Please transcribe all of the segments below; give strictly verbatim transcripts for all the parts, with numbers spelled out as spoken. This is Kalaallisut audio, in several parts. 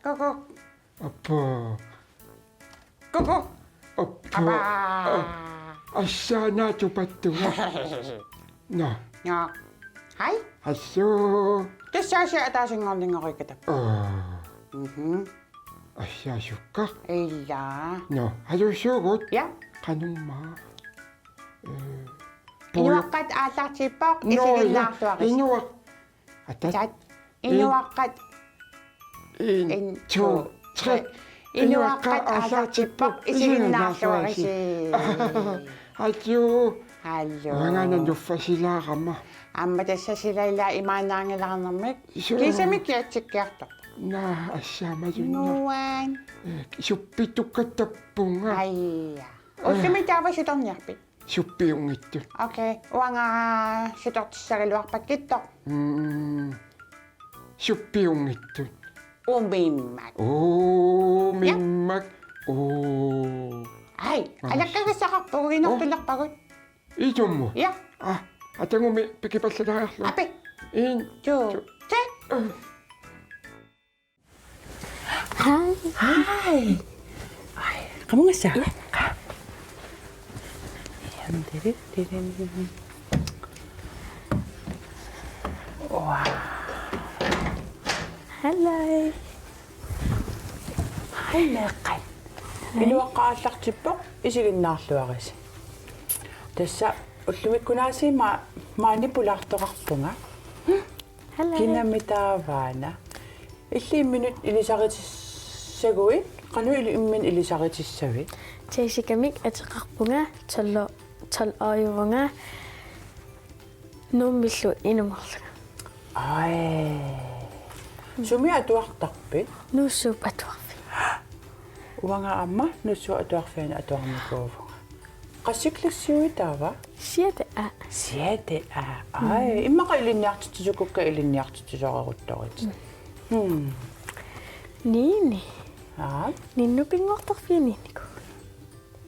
Kuku. Appa. Kuku. Appa. Appa. Assaana tupattunga. Nå. Nå. Hej. Assut. Tassa aasiit ataasinngorninngoruikata. Aa. Mhm. Assaasukka. Ila. Nå, hajuussuugut. Ja. Qanumma. Eh, puuja-. Inuaqqat aallartippoq. Nå, isiginnaarluarisi. Inuaq-. Atat. Atat. En. Inuaqqat. En, en, to, to, tre. Tre. Inuaqqat aallartippoq, isiginnaarluarisi. Hallo. Hallo. Uanga una nuffasilaarama. Aamma tassa sila ila imaannaanngilaarnermik. Suu. Kiisami kiatsikkiartorpoq. Naa, assaamajunna. Nuan. Eh, suppitukkattappunga. Aja. Ullumi taava sitorniarpit? Suppiunngitsut. Okay, uanga sitortissagaluarpakkittoq. Mm. Suppiunngitsut. Umimmak. Umimmak. Ja. Oo. Ai, anas. Alakkagassaqarpugut, inortulerpagut. Oo. Itummu? Ja. Ah, atagumi pikipallalaarlu. Api. En. To. To. Tre. Ah. Hej. Hej. Ai, qamungassava? Ja. Wow. Hallo. Hej, meeqqat. Hej. Inuaqqat aallartippoq, isiginnaarluarisi. Tassa ullumikkunaasiit ma-, maani pulaartoqarpunga. Hallo. Kinami taavaana? Illit imminut ilisaritissaguit, qanoq illit imminut ilisaritigisavit? Jessicamik ateqarpunga, tolv, tolv-årivunga, Nuummillu inummorlunga. Ai. Sumi atuartarpit? Nuussuup atuarfik. Uanga aamma Nuussuup atuarfiani atuarnikuuvunga. Qassi klassiuit taava? Sjette A. Sjette A. Ai, mm, immaqa ilinniartitsisukkukka ilinniartitsisooruttorit. Mm. Hmm. Niende. Aa. Niendenik pinnguartarfia niendekuu.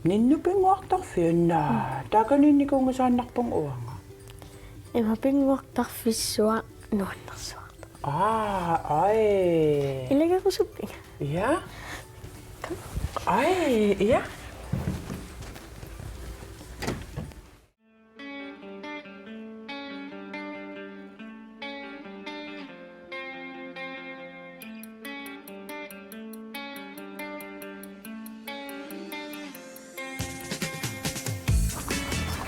Niendenik pinnguartarfia, naa. Mm. Taakaniinnikuunngisaannarpunga uanga. Ima pinnguartarfissuaq nuannersuartoq. Aa, ai. Ilagerusuppinga? Ja. Kom. Ai, ja.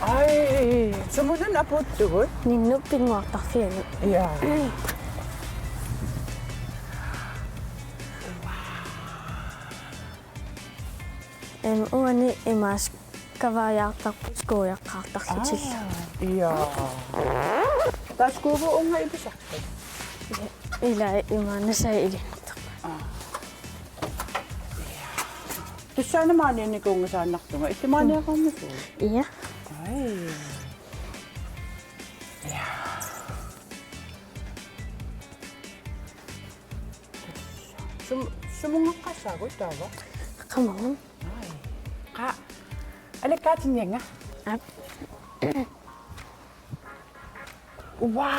Ai, sumununa apuuttugut? Niendenik pinnguartarfiani. Ja. Em, uani imaas kavaajaartarput skuujaqqaartarlutillu. Aa, ja. Taava skuugut uunga ilisarput? Ila imaannasaat ilinnartarput. Aa. Tussaana maaniinnikuunngisaannartunga, illit maaniinnikuunngisaannartunga? Ja. Ai. Ja. Sum-, sumunngeqqassaagut taava? Qamuun. Ai. Qa-, alakkaatinnginnga? Aap. Wow!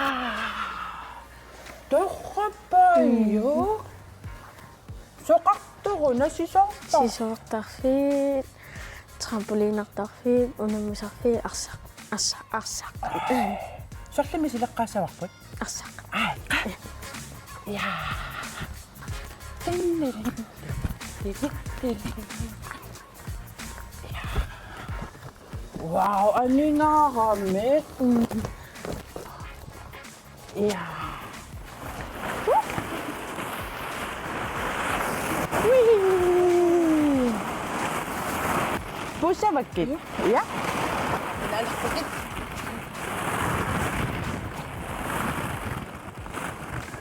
Torrappaaju. Mm. Soqartoruna sisoortar-? Sisoortarfik, trampolinertarfik, unammisarfik, arsaq, arsaq, arsaq. Soorlu misileqqaassavarput? Arsaq. Ai. Ja. Wow, aningaarami. Mm. Ja. Wee. Puussavakkit? Ja.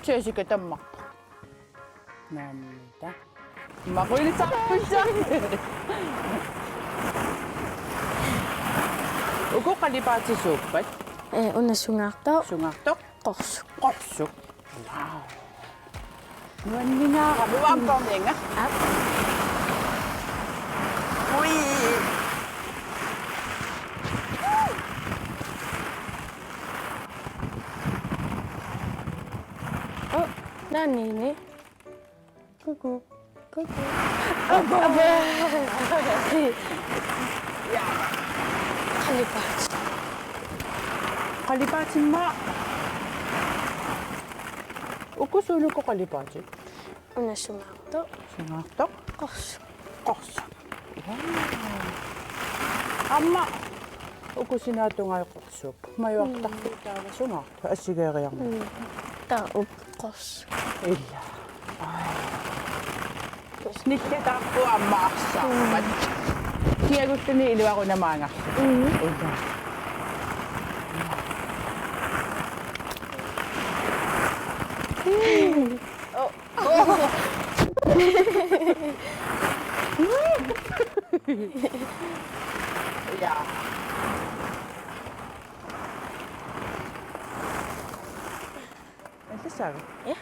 Jessica tammarpoq. Naamita. Maqulisarpussa. Uku qalipaatit suuppat? Ee, una sungaartoq. Sungaartoq? Qorsuk. Qorsuk. Wow. Nuanningaarami, uanga aamma poornianga. Aap. Ui. Oh, naanini. Kuku. Kuku. Aba. Aba. Ja. Qalipaatit. Qalipaatimma. Uku suunuku qalipaatit? Una sungaartoq. Sungaartoq. Qorsuk. Qorsuk. Wow. Aamma uku sinaata tungaanut qorsuk. Majuartarput taava sungaartoq. Assigeeriarmat. Mm. Taava uku qorsuk. Ila. Ai. Nittataarput aamma arsaarpat. Kiaguttuni iluarunamaangarput. Mm. Ila. Oh. Ja. Allassaanga? Ja.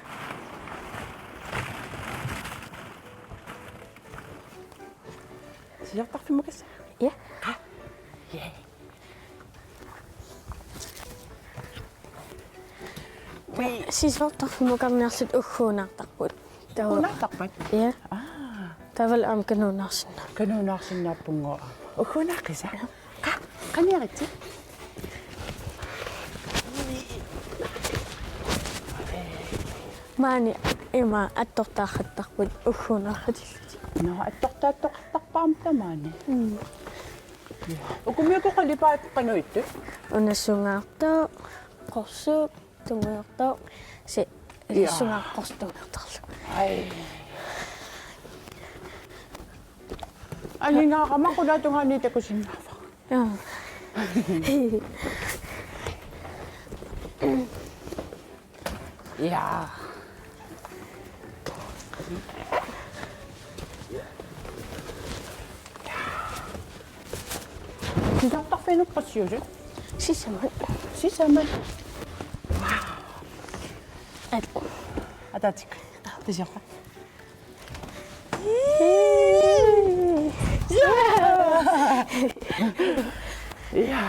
Sisortarfimmukassaagut? Ja. Qa? Ja. Sisortarfimmukarniarluta ugguunaartarput. Taava. Ugguunaartarpat? Ja. Aa. Taavalu aamma kanuunaarsinnaa. Kanuunaarsinnaappunga aamma. Ugguunaaqisa? Ja. Qa-, qaniaritsi? Maani ima attortaaqattarput ugguunaaqatillutik. Nå, attortaattoqartarput aamma tamaani. Mm. Uku umiakkut qalipaatit qanoq ittut? Una sungaartoq, qorsuk, tungujortoq, se-, ja, sungaartoq qorsuk tungujortarlu. Ai. Aningaasama qulaatungaa takusinnaavara. Ja. Ja. Sisortarfiup qassiusut? Sisamat. Sisamat. Wow. At. Ataatsip. Tasiorpa. Ja.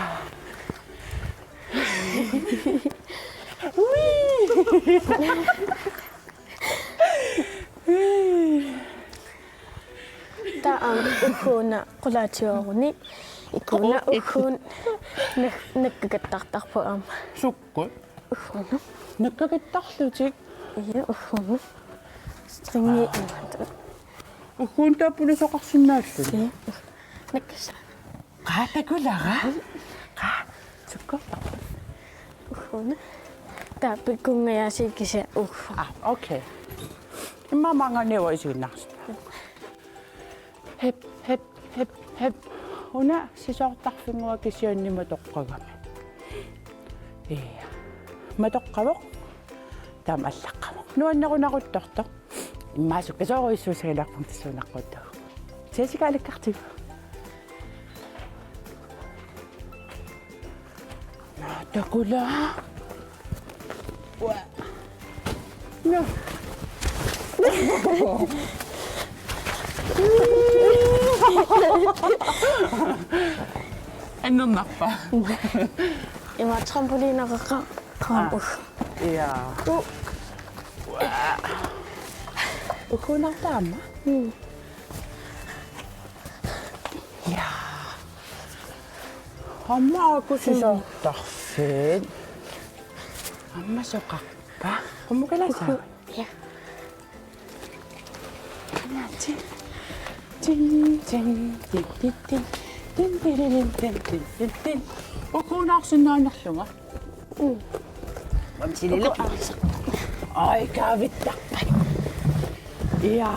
Ui. Taava ugguuna qulaatigooruni. Ikuuna ugguuna nak-, nakkakattartarpoq aamma. Sukkut? Ugguuna. Nakkakattarlutik? Ja, ugguuna. Stringi imaattoq. Ugguuna taava punasoqarsinnaalluni? Ja. Nakkassa. Qaa takulara? Qaa. Sukkortarpa? Ugguuna. Taava pikkungajaasiit kisianni ugguuna. Ah, okay. Immaqa maanngaanniit uanga isiginnaarsinnaavara. Hep, hep, hep, hep. Una sisortarfinnguaq kisianni matoqqagami. Ja. Matoqqavoq. Taama allaqqavoq. Nuannerunaruttortoq. Immaqa sukkasoorujussuussagaluarpunga tassuuna aqquuttaagu. Jessica alakkartigu. Takula. Ua. Nå. Annernarpa? Ima trampolineqaqa. Qaamut. Ja. U. Ua. Ugguuna taama? Mm. Ja. Aamma uku sisortarfik. Aamma soqarpa? Qummukalassaanga? Ja. Qangaatsi. Tin, tin, tin, tin, tin. Tin, tin, tin, tin. Ugguunaarsinnaanerlunga. Mm. Mamsililuk. Uku aarsa. Ai, kaavittarpat. Ja.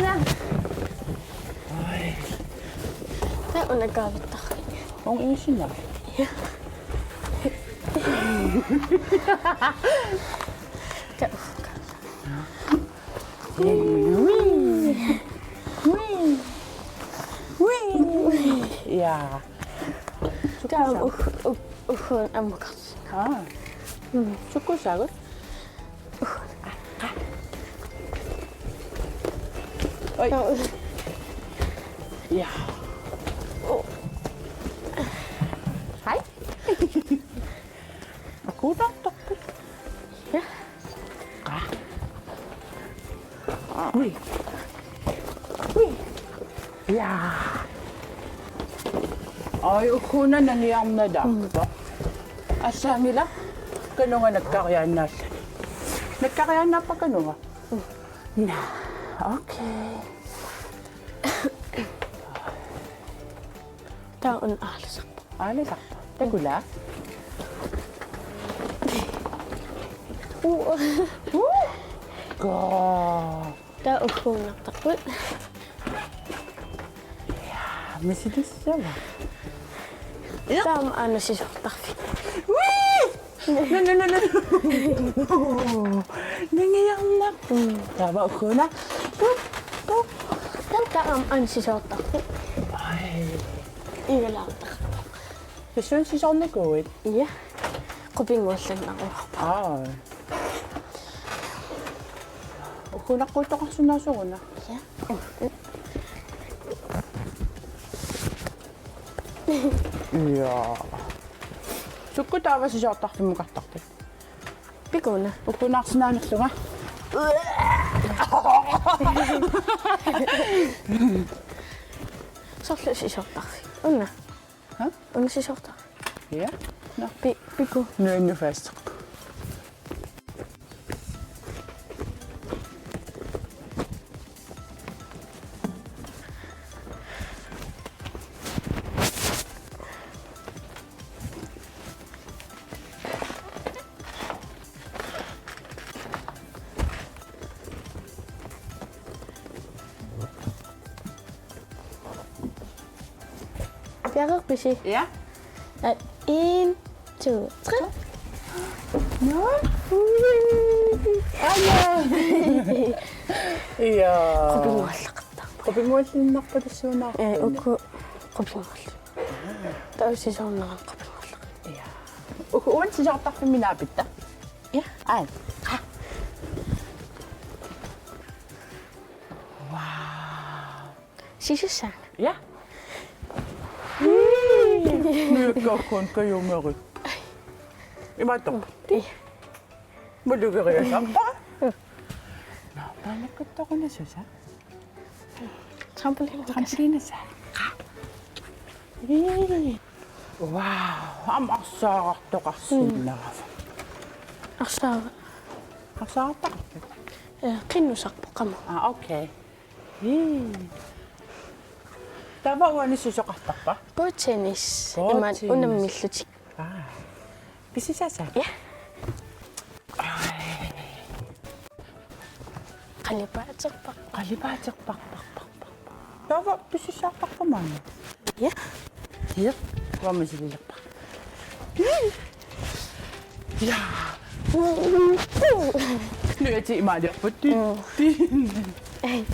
Ja. Ai. Taava una kaavittarpit. Uunga ingissinnaavat? Ja. Taava. Ui. Ui. Ui. Ja. Taava ug-, ug-, ugguuna ammukartoq. Aa. Mm. Sukkussaagut? Ugguuna. Oi. Taava. Ja. Oh. Hej. Ugguunaartarpit? Ja. Qaa. Ui. Ui. Ja. Ai, ukkuuna nangiarnalaarpoq. Assaanngilaq kanunga nakkariaannaalluni. Nakkariaannaappa kanunga? Naa, okay. Taava una aalisarpoq. Aalisarpoq. Takula. Uu. Uu. Kaa. Taava ukkuunnartarput. Misiliissava. Taava aamma sisortarfik. Ui! No, no, no, no. Nangiarnaq. Mm. Taava ukkuuna. Pup, pup. Taava aamma sisortarfik. Ai. Igalaartarpoq. Tassuuna sisornikuuit? Ja. Qupinnguallannaruarput. Aa. Ukkuunaqquuttoqarsinnaasoq una. Ja. Ja. Sukkut taava sisortarfimmukartarpit? Pikuuna. Ukkuunnarsinnaanerlunga. Soorlu sisortarfik. Una. Ha? Una sisortarfik. Ja. Nå. Pi-, piku. Nuannu fast. Piareerpisi? Ja. Aa, en, to, tre. Nå. Aja. Ja. Qupinnguallaqattaarpoq. Qupinnguallinnarput tassuunaarput. Ee, uku qupinngualli. Taava sisornerani qupinnguallaqattaarpoq. Ja. Uku uani sisortarfimmi naapitta? Ja. Ai. Qa. Wow. Sisussaanga. Ja. Nujakkaakkuun kajumerit. Imaattoq. Ii. Malugeriasaarpara. Nå, taannakkut toqunasusa. Trampolineqas. Trampolineqas. Ii. Wow, aamma arsaarartoqarsinnaavat. Arsaava. Arsaarartoqarpit? Ee, qinnusarpoq qama. Aa, okay. Ii. Taava uani sisoqartarpa? Bordtennis. Bordtennis. Imaat unammillutik. Aa. Pisisaasaat? Ja. Ai. Qalipaaterpaq. Qalipaaterpaq, paq, paq, paq, paq. Taava pisisaartarpa maani? Ja. Ja. Uanga misililerpara. Ja. Nujatit imaaliorput. Mm. Ai.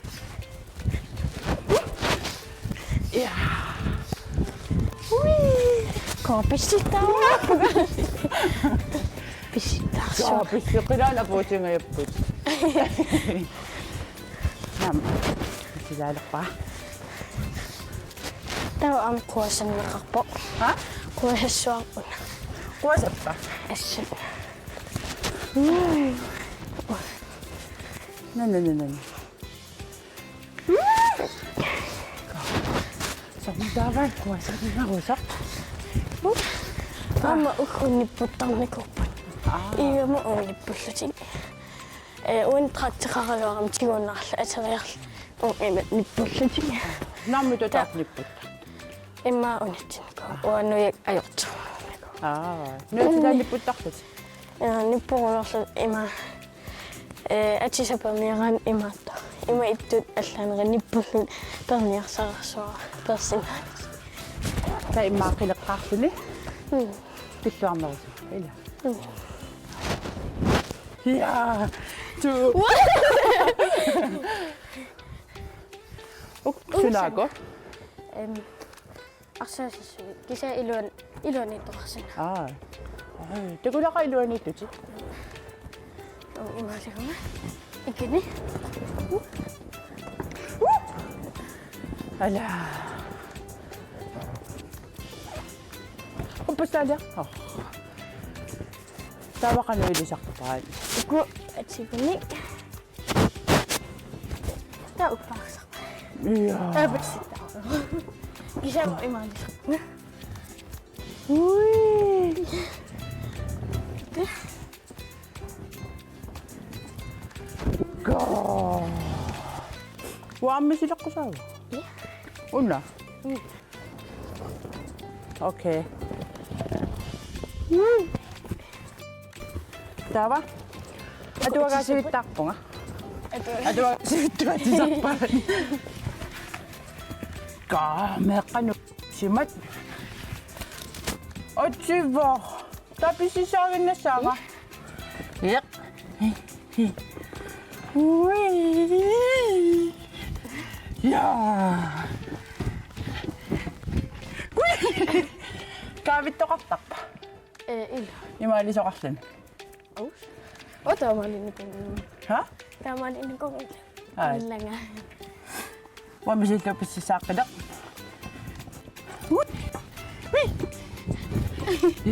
Ja. Ui. Koo pissittaa. Pissittaa. Koo pissi-, qilanapuutingajapput. Nam. Silaalerpaa. Taava aamma quasanneqarpoq. Ha? Quasassuarput. Quasappa? Assut. Mm. Nanananana. Soormi taava quasanneqarusaq? Aamma uku nipputtarnikuupput. Aa. Igama uku nippullutik. Ee, uani trakteqaraluarama tigunnarlugu ateriarlugu. Uku ima nippullutik. Naammi tutaaq nipput? Ima unitsinnikuuvoq. Uanga nujat ajortuunnikuuvoq. Aa. Nujat tutaaq nipputtarlutik? Ja, nippurulerlu ima, ee, atisat peerniaraanni imaattoq. Ima ittut allaanerit nippullutik peerniarsarsuaq peersinnaanissaq. Taava immaqa qileqqaarluni? Mm. Pilluarnerusupput, ilaa? Mm. Ja, tu. Uk, sunaako? Em, arsaasissuit. Kisianni iluan-, iluaniittoqarsinnaavoq. Aa. Ai, takulaqa iluaniittutit. Uu, imaaligama. Ikini. Ala. Uppassaalia. Oh. Taava qanoq ilisarpaat? Uku atiguni. Taa uppaasaq. Ja. Taa pissittaa. Kisianni imaalisaq. Ui. Kaa. Uanga aamma sileqqusaava? Ja. Una? Mm. Okay. Taava? Atuagaasivittarpunga. Atu- Atuagaasivittuatisarpaani. Kaa, meeqqanut simat. Atsiva. Taava pississaaginnassaanga. Yep. Ui. Ja. Ui. Kaavittoqartarpa? Ee, ila. Imaalisoqarluni. Aus. Oo, taamaalinnikuunngilara. Ha? Taamaalinnikuunngilara. Ai. Illanga. Uanga misillugu pississaaqqileq. Ui. Ui.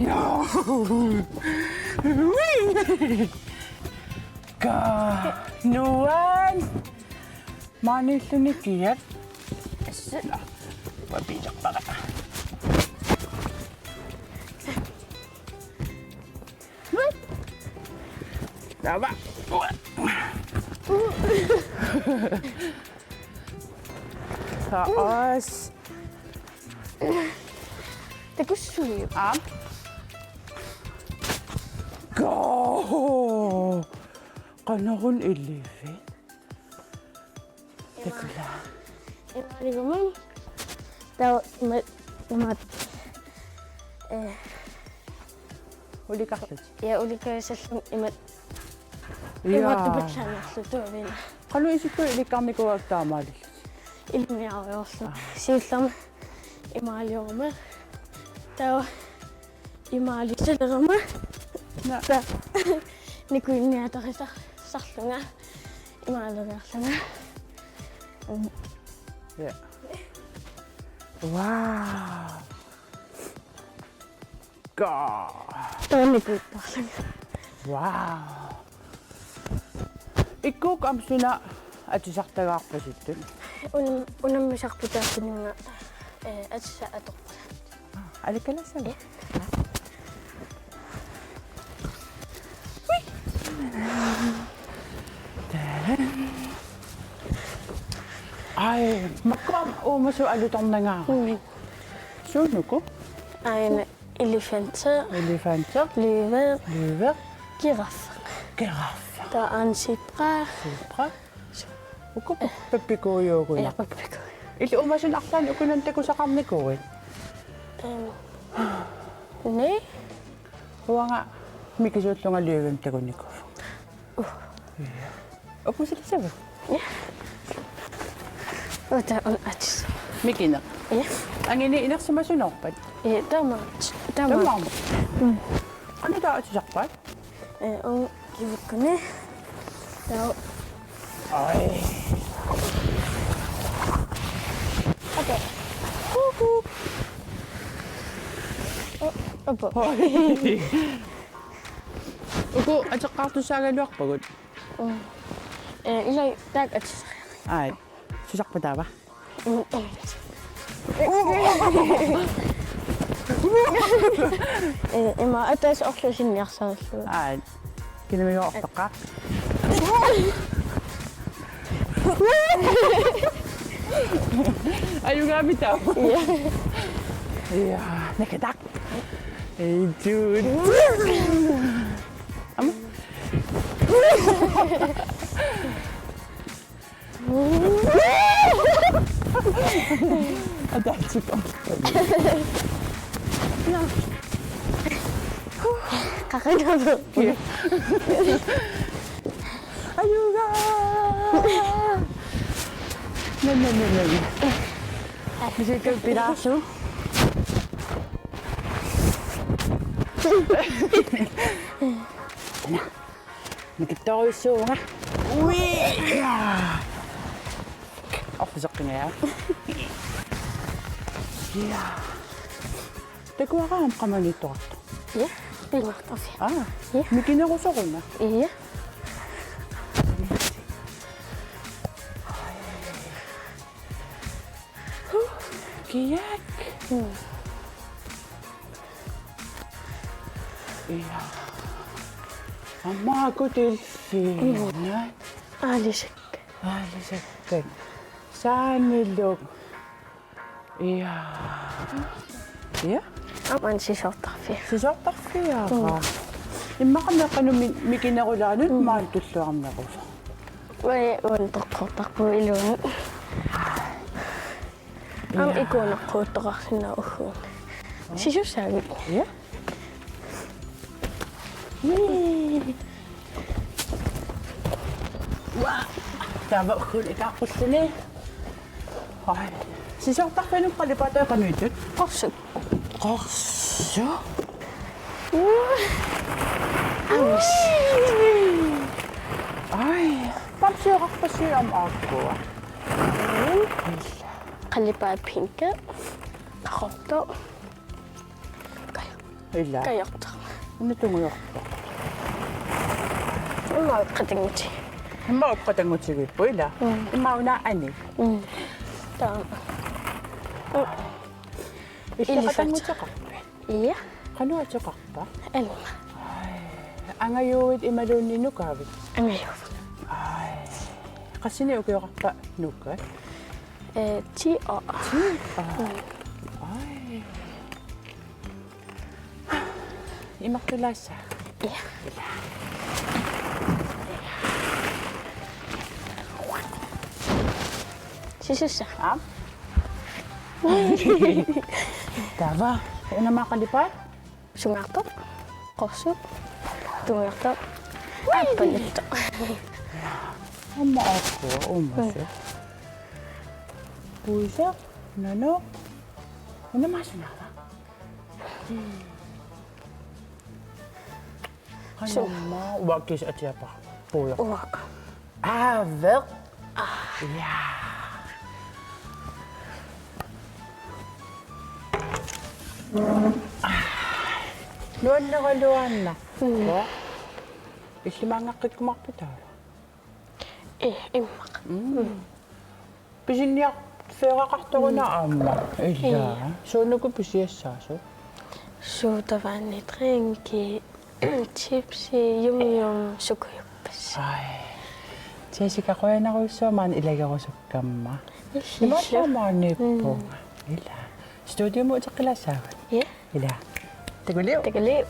Ja. Ui. Kaa. Nuan. Maaniilluni kiat. Assut. Uanga piilerpara. Taava. Taas. Takussuujuk? Aap. Go! Qanoruna iliviit? Takula. Imaaliguma. Taava ima-, imaat. Ee. Ulikkarlutit? Ja, ulikkarisallunga imaat. Ja. Imaat tupallaanerlu tuavina. Qanoq isikkoq ilikkarnikuuakka taamaalillutit? Ilinniarujoorlunga. Aa. Siullermik imaaliorama. Taava imaalisalerama. Naa. Taava nikuinniatarisarlunga. Imaaleriarlunga. Mm. Ja. Wow. Kaa. Taava nikuittarlunga. Wow. Ikkukkut aamma suna atisartagaarpasittut? Unam-, unammisarput taakkununnga, ee, atisat atorpallat. Aa, alikkalaassavat? Ja. Ui. Taanna. Ai, makku aamma uumasut alutornagaaravit. Mm. Suut uku? Aajuna. Elefanter. Elefanter. Løve. Løve. Giraf. Giraf. Taava aajuna zebra. Zebra. Uku pappikuujuugunarput. Ja, pappikuujuugunarput. Illit uumasunik arlaannik ukunannga takusaqarnikuuit? Ehm. Naa. Uanga mikisuullunga løvemik takunikuuvunga. Uh. Ja. Uku silissavat? Ja. Uta un ats. Mikineq. Ja. Angineq inersimasunoorpat? Ja, taamaat. Taamaat. Taamaat. Mm. Qanoq taava atisarpaat? Ee, uunga kivikkuni. Taava. Ai. Okay. Kuku. Oh, opo. Oi. Uku ateqqaartussaagaluarpagut. Mm. Ee, ilai taakku atisariaqarput. Ai. Susarpa taava? Mm, mm. Ee, ima ataaseq orluinnarsarillugu. Ai. Kinamiga ortoqqaa. Ajugaavit taava? Ja. Ja, nakitak. Ei, dude. Aamma. Ataatsip orluni. Qaqingavu. Ajugaa. Naa, naa, naa, naa. Misillugu pilaarsuugut. Naa. Nikittorujussuuvunga. Ui! Orfiseqqingaja. Ja. Takuara aamma qamaniittoqartoq. Ja, pingaartarfia. Aa. Ja. Mikinerusoruna. Ja. Iak. Mm. Ja. Aamma akutilliinnaq. Aalisakkat. Aalisakkat. Saaniluk. Ja. Ja. Aamma sisortarfia. Sisortarfiara. Mm. Immaqa meeqqanut mi-, mikinerulaanut. Mm. Maani tulluarnerusoq. Ui, uani toqqortarpugut iluani. Aamma. Ja. Ikuunaqquuttoqarsinnaavoq ugguuna. Sisussaagit. Ja. Ui. Ua. Taava ugguuna ikaaqqulluni. Ai. Sisortarfianut qalipaatai qanoq ittut? Qorsuk. Qorsuk? Ui. Aamma. Ai. Bamseqarpassuit aamma aakkua. Illa. Qalipaat pinki. Qaqortoq. Kaja. Illa. Kajortoq. Una tungujortoq. Immaqa uqqatanngutigivoq. Immaqa uqqatanngutigivoq, illa. Mm. Immaqa una ani. Mm. Taava. Mm. Illit atoqarpit? Ja. Qanoq atoqarpa? Alma. Ai. Angajuuit imaluunniit nukaavit? Angajuuit. Ai. Qassinik ukioqarpa Nuka? Eh, ti år. Ti år. Mm. Ai. Imartulaassaaq. Ja. Sisussaaq. Aap. Taava, una aamma qalipaat? Sungaartoq, qorsuk, tungujortoq, aappaluttoq. Aamma aappaa, uumasut. Puiseq, nanoq. Una aamma sunaava? Qanoq aamma, uanga kiisa atiapara. Puiseq. Uanga. Aaveq. Ja. Nuanneraluaannarpoq. Mm. Illit maanngaqqikkumaarpit taava? Ee, immaqa. Mm. Pisiniarfeeraqartoruna aamma. Illa. Ii. Suunuku pisiassaasut? Sodavandi, drinki, chipsi, yum yum, sukujuppassuit. Ai. Jessica, qujanarujussuaq maani ilagerusukkamma. Illillu. Imaattunik maaniippunga. Mm. Ila. Studiumut uteqqilaassaagut. Ja. Ila. Takuliuk. Takuliuk.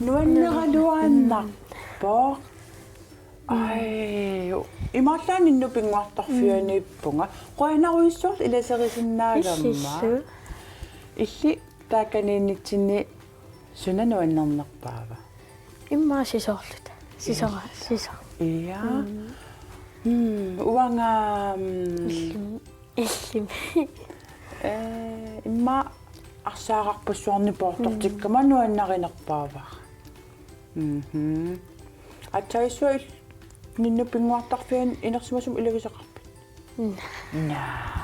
Nuanneraluaannarpoq. Ai, imaallaat Ninnut pinnguartarfianiippunga. Qujanarujussuaq ilaserisinnaagamma. Illillu. Illit taakaniinnitsinni suna nuannernerpaava? Immaqa sisorluta. Sisora, sisor. Ja. Mm. Mm, uanga, mm, illumi. Illumi. Ee, immaqa arsaararpassuarnik poortortikkama nuannarinerpaavara. Mhm. Aatsaat issuaq Ninnut pinnguartarfiani inersimasumik ilagisaqarpit? Naa. Naa.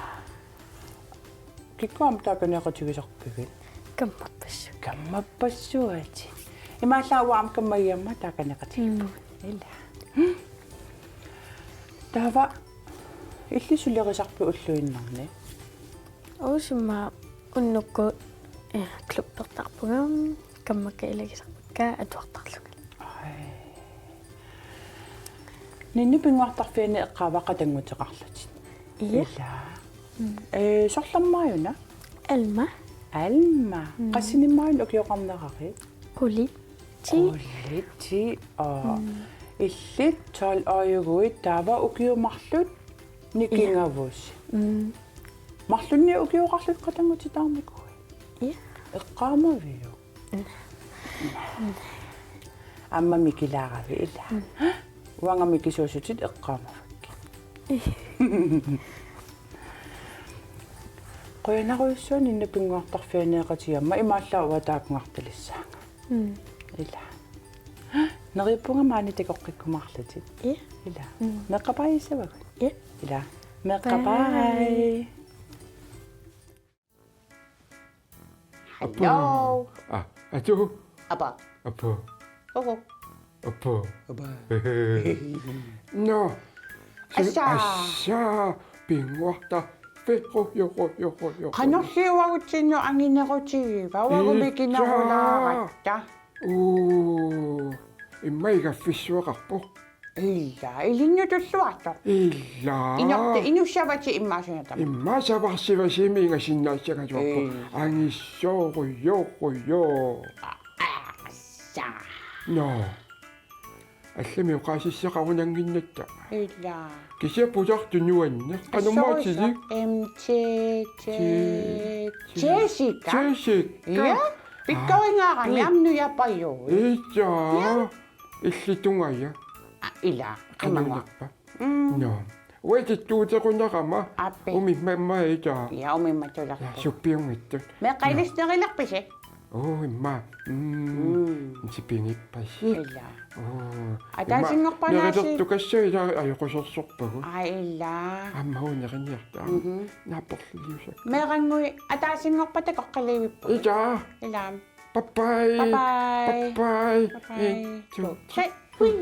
Kikkut aamma taakaneeqatigisarpigit? Kammappassuit. Kammappassuit. Imaallaat uanga aamma kammagigamma taakaneeqatigiippugut. Mm. Ila. Taava illit sulerisarpit ulluinnarni? Uusima unnukkut, eh, klubbertarpunga, kammakka ilagisarpakka atuartarlunga. Ai. Ninnut pinnguartarfiani eqqaavara qatannguteqarlutit. Ja. Ila. Mm. Ee, sorlermaajuuna? Alma. Alma. Mm. Qassinimmaajuna ukioqarnerarit? Qulit. Ti. Qulit, ti. Aa. Mm. Illit tolv-åriguit taava ukiut marluk nikingavusi. Ja. Mm. Marlunnik ukioqarlutit qatanngutitaarnikuuit? Ja. Eqqaamaviuk? Aamma mikilaaravit, ila? Mm. Uanga mikisuussutit eqqaamavakkit. Qujanarujussuaq Ninnut pinnguartarfianeeqatigigamma, imaallaat uanga taakkununnga talissaanga. Mm. Ila. Neriuppunga maani takoqqikkumaarlutit. Ja. Ila. Mm. Meeqqat baajissavagut. Ja. Ila. Meeqqat baaj. Baaj. Hello. Ah, atu. Apa? Apa? Oho. Apa? Apa? No. Assa. Assa. Pinnguartarfik. Oho, oho, oho, oho. Qanorluuagutsinnut anginerutigiva? Uagut mikinerulaaratta. Uu. Imma igaffissuaqarpoq. Ila, ilinnut tulluartoq. Ila. Inorta, inussavatit immaqa suna tamaat. Imma savarsivasimik ingasinnaassagatsigit. Ila. Angissoorujorujo. Assa. No. Allamik oqaasissaqarunannginnatta. Ila. Kisianni putartu nuanneq. Qanormaatilik? M T T. Jessica. Jessica. Ja. Pikkoringaarami. Aa. Amnu japajuit. Ija. Ja. Illitungaja. Ah, ila. Qimangua. Qanuunerpa? Mm. No. Uatittuutequnarama. Aappi. Umimmamma ita. Ja, umimmattulerpoq. Ja, suppiunngitsoq. Meeqqat ilissi nerilerpisi? Oo, imma. Mm. Mm. Sipinippassi. Ila. Oo. Ataasinngorpat imma naasi- nerilertukassai ila ajoqusersorpagut. Aa, ila. Aamma uunerinniarta. Mhm. Naaperliusaq. Meerannguit ataasinngorpat takoqqalivipput. Ita. Ila. Bye bye. Bye bye. Bye bye. En, to, tre. Tre. Hui.